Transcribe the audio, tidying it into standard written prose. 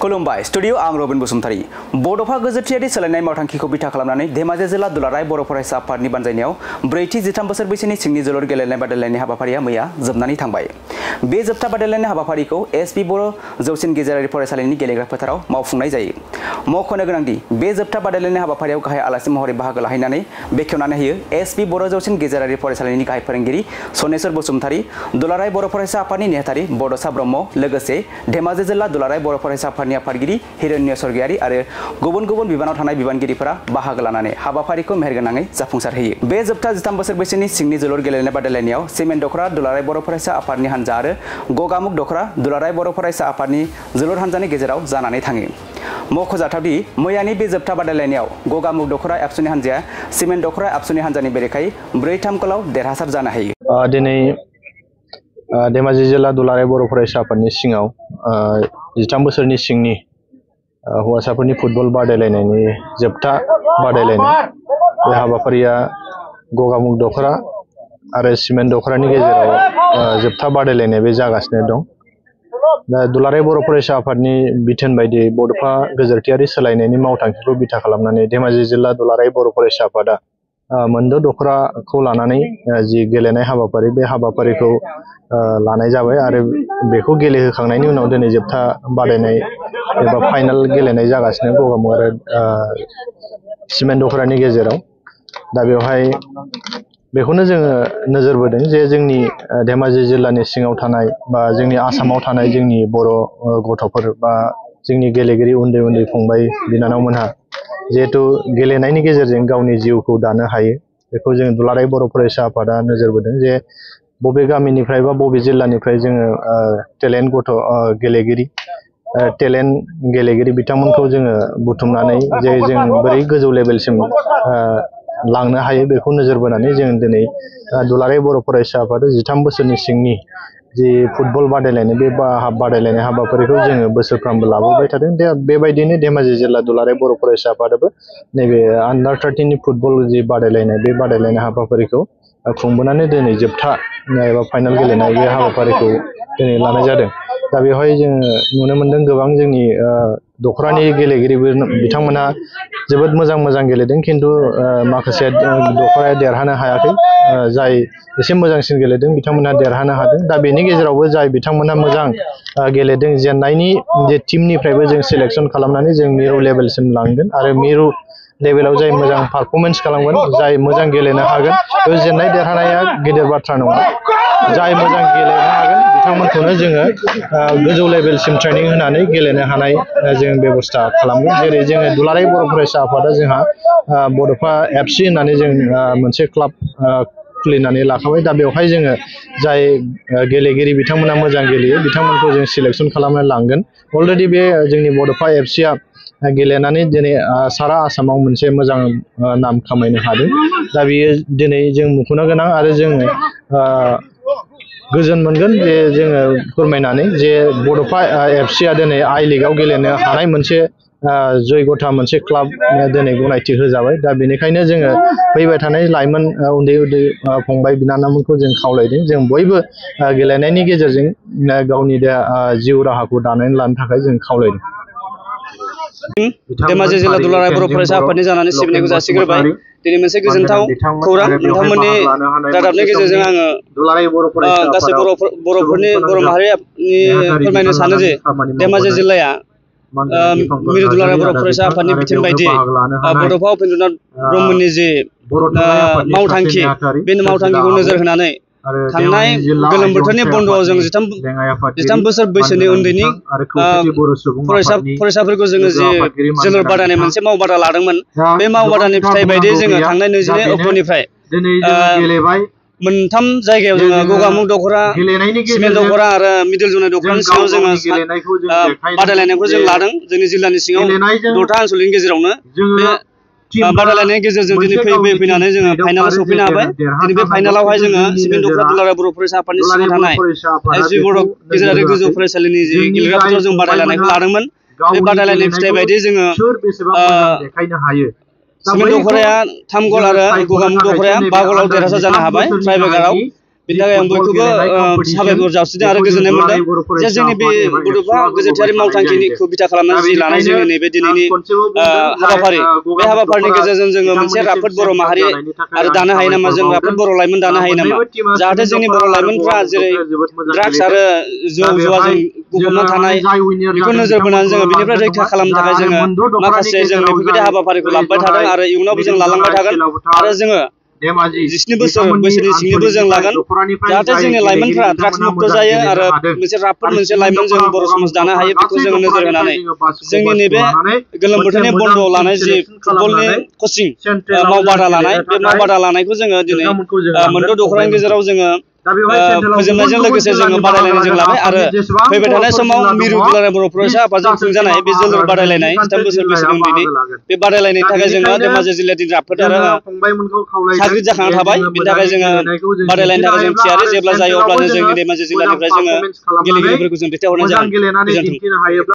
खुलुमबाय स्टुडियो आं रबिन बसुमतारी बड'फा गोजोरथियारि सोलायनाय मावथांखिखौ बिथा खालामनानै धेमाजि जिल्ला दुलाराय बर' फरायसा आफादनि बानजायनायाव 43 बोसोर बैसोनि सिंनि जोलुर गेलेनाय बादायलायनाय हाबाफारिया मैया जोबनानै थांबाय। बे जोबथा बादायलायनाय हाबाफारिखौ एसपि बर' जौसिन गेजेरारि फरायसालिनि गेलेग्रा फोथाराव मावफुंनाय जायो। मख'नो गोनांदि बे जोबथा बादायलायनाय हाबाफारियाव गाहाय आलासि महरै बाहागो लाहैनानै बेखेवनानै होयो एसपि बर' जौसिन गेजेरारि फरायसालिनि गाहाय फोरोंगिरि सनेस्वर बसुमतारी, दुलाराय बर' फरायसा आफादनि नेहाथारि बड'सा ब्रह्म, लोगोसे धेमाजि जिल्ला दुलाराय बर' फरायसा आफादनि आफादगिरि हिरण्य स्वर्गियारि आरो गुबुन गुबुन बिबानाव थानाय बिबानगिरिफोरा बाहागो लानानै हाबाफारिखौ मेहेरगोनाङै जाफुंसारहोयो। बे जोबथा 13 बोसोर बैसोनि सिंनि जोलुर गेलेनाय बादायलायनायाव सिमेन्ट दख'रा दुलाराय बर' फरायसा आफादनि हानजा आरो गगामुग दख'रा दुलाराय बर' फरायसा आफादनि जोलुर हानजानि गेजेराव जानानै थाङो। मख'जाथावदि मैयानि बे जोबथा बादायलायनायाव गगामुग दख'रा एबसुनि हानजाया सिमेन्ट दख'रा एबसुनि हानजानि बेरेखायै 4-3 गलाव देरहासार जानो हायो। दिनै धेमाजि जिल्ला दुलाराय बर' फरायसा आफादनि सिङाव 13 बोसोरनि सिंनि हौवासाफोरनि फुटबल बादायलायनायनि जोबथा बादायलायनाय बे हाबाफारिया गगामुग दख'रा आरो सिमेन्ट दख'रानि गेजेराव जोबथा बादायलायनाय बे जागासिनो दं। दा दुलाराय बर' फरायसा आफादनि बिथोन बायदियै बड'फा गोजोरथियारि सोलायनायनि मावथांखिखौ बिथा खालामनानै धेमाजि जिल्ला दुलाराय बर' फरायसा आफादा मोनद' दख'राखौ लानानै जि गेलेनाय हाबाफारि बे हाबाफारिखौ लानाय जाबाय आरो बेखौ गेलेहोखांनायनि उनाव दिनै जोबथा बादायनाय एबा फाइनाल गेलेनाय जागासिनो गगामुग आरो सिमेन्ट दख'रानि गेजेराव। दा बेवहाय बेखौनो जोङो नोजोर बोदों जे जोंनि धेमाजि जिल्लानि सिङाव थानाय बा जोंनि आसामाव थानाय जोंनि बर' गथ'फोर बा जोंनि गेलेगिरि उन्दै उन्दै फंबाय बिनानावमोनहा जिहेथु गेलेनायनि गेजेरजों गावनि जिउखौ दानो हायो, बेखौ जों दुलाराय बर' फरायसा आफादा नोजोर बोदों जे बबे गामिनिफ्राय बा बबे जिल्लानिफ्राय जोङो टेलेन्ट गेलेगिरि बिथांमोनखौ जोङो बुथुमनानै जे जों बोरै गोजौ लेभेलसिम लांनो हायो बेखौ नोजोर बोनानै जों दिनै दुलाराय बर' फरायसा आफादा 13 बोसोरनि सिंनि जि फुटबल बादायलायनाय बे बादायलायनाय हाबाफारिखौ जोङो बोसोरफ्रामबो लाबोबाय थादों। दा बेबायदिनो धेमाजि जिल्ला दुलाराय बर' फरायसा आफादाबो नैबे आन्डार 13 नि फुटबल जि बादायलायनाय बे बादायलायनाय हाबाफारिखौ खुंबोनानै दिनै जोबथा एबा फाइनाल गेलेनाय बे हाबाफारिखौ दिनै लानाय जादों। दा बेवहाय जोङो नुनो मोनदों गोबां जोंनि दख'रानि गेलेगिरि बिथांमोनहा जोबोद मोजां गेलेदों, खिन्थु माखासे दख'राया देरहानो हायाखै। जाय एसे मोजांसिन गेलेदों बिथांमोनहा देरहानो हादों। दा बेनि गेजेरावबो जाय बिथांमोनहा मोजां गेलेदों, जेननायनि जे टिमनिफ्रायबो जों सिलेक्सन खालामनानै जों मिरु लेभेलसिम लांगोन आरो मिरु लेभेलाव जाय मोजां पारफरमेन्स खालामगोन, जाय मोजां गेलेनो हागोन, बे जेननाय देरहानाया गेदेर बाथ्रा नङा। जाय मोजां गेलेनो हागोन बिथांमोनखौनो जोङो गोजौ लेभेलसिम ट्रेनिं होनानै गेलेनो हानाय जों बेब'स्था खालामगोन। जेरै जोङो दुलाराय बर' फरायसा आफादा जोंहा बड'फा एफसि होननानै जों मोनसे क्लाब खुलिनानै लाखाबाय। दा बेवहाय जोङो जाय गेलेगिरि बिथांमोना मोजां गेलेयो बिथांमोनखौ जों सिलेक्सन खालामनानै लांगोन। अलरेडि बे जोंनि बड'फा एफसिआ गेलेनानै दिनै सारा आसामाव मोनसे मोजां नाम खामायनो हादों। दा बियो दिनै जों मख'नो गोनां आरो जोङो गोजोन मोनगोन जे जोङो फोरमायनानै जे बड'फा एफसिआ दिनै आइ लिगआव गेलेनो हानाय मोनसे जयगथा मोनसे क्लाब दिनै गनायथि होजाबाय। दा बेनिखायनो जोङो फैबाय थानाय लाइमोन उन्दै फंबाय बिनानावमोनखौ जों खावलायदों, जों बयबो गेलेनायनि गेजेरजों गावनि जिउ राहाखौ दानानै लानो थाखाय जों खावलायदों। धेमाजि जिल्ला दुलाराय बर' फरायसा आफादनि जानानै सिबिनायखौ जासिग्रोबाय। दिनै मोनसे गोजोनथाव खौरां नोंथांमोननि रादाबनि गेजेरजों आङो गासै बर' माहारिनि फोरमायनो सानो जे धेमाजि जिल्लाया मिरु दुलाराय बर' फरायसा आफादनि बिथोन बायदियै बड'फा उपेन्द्रनाथ ब्रह्मनि जे मावथांखि बे मावथांखिखौ नोजोर होनानै थांनाय गोलोम बोथोरनि बन्द'आव जों 13 बोसोर बैसोनि उन्दैनि फरायसाफोरखौ जोङो जे जोलुर बादायनाय मोनसे मावबादा लादोंमोन, बे मावबादानि फिथाइ बायदियै जोङो थांनाय 22 अक्ट'निफ्राय मोनथाम जायगायाव जोङो गगामुग दख'रा, सिमेन्ट दख'रा आरो मिडल जनाय दख'रानि सिङाव जोङो बादायलायनायखौ जों लादों। जोंनि जिल्लानि सिङाव 6था ओनसोलनि गेजेरावनो बे बादायलायनायनि गेजेरजों दिनै फैनानै जोङो फाइनालाव सफैनो हाबाय। दिनै बे फाइनालावहाय जोङो सिमेन्ट दख'रा दुलाराय बर' फरायसा आफादनि सिङाव थानाय एसपि बर' गेजेरारि गोजौ फरायसालिनि जे गेलेग्रा फोथाराव जों बादायलायनायखौ लादोंमोन। बे बादायलायनाय फिथाइ बायदियै जोङो सिमेन्ट दख'राया 3 गल आरो गगामुग दख'राया 5 गलाव देरहासार जानो हाबाय ट्राइब्रेकाराव। बेनि थाखाय आं बयखौबो साबायखर जासिदों आरो गोजोननाय मोनदों जे जोंनि बे बड'फा गोजोनथियारि मावथांखिखौ बिथा खालामनानै जि लानाय जोंनि नैबे दिनैनि हाबाफारि बे हाबाफारिनि गेजेरजों जोङो मोनसे राफोद बर' माहारि आरो दानो हायो नामा जों राफोद बर' लाइमोन दानो हायो नामा जाहाथे जोंनि बर' लाइमोनफ्रा जेरै ड्राग्स आरो जौ जुवाजों गफबना थानाय बेखौ नोजोर बोनानै जोङो बेनिफ्राय रैखा खालामनो थाखाय जोङो माखासे जों बेफोरबायदि हाबाफारिखौ लाबोबाय थादों आरो इयुनावबो जों लालांबाय थागोन आरो जोङो 17 बोसोर बैसोनि सिंनिबो जों लागोन जाहाथे जोंनि लाइमोनफ्रा ड्राग्स मुक्त जायो आरो मोनसे राफोद मोनसे लाइमोन जों बर' समाज दानो हायो बेखौ जोङो नोजोर होनानै जोंनि नैबे गोलोम बोथोरनि बन्द' लानाय जि फुटबलनि कचिं मावबादा लानाय बे मावबादा लानायखौ जोङो दिनै मोनद' दख'रानि गेजेराव जोङो फोजोबनायजों लोगोसे जोङो बादायलायनाय जों लाबाय आरो फैबाय थानाय समाव मिरु दुलाराय बर' फरायसा आफादजों खुंजानाय बे जोलुर बादायलायनाय 13 बोसोर बैसोनि उन्दैनि बे बादायलायनायनि थाखाय जोङो धेमाजि जिल्लानि राफोद आरो साग्रिद जाखांना थाबाय बेनि थाखाय जोङो बादायलायनो थाखाय जों थियारि जेब्ला जायो अब्लानो जोंनि धेमाजि जिल्लानिफ्राय जोङो गेलेगिरिफोरखौ जों दैथायहरनाय जागोन गोजोन्थों।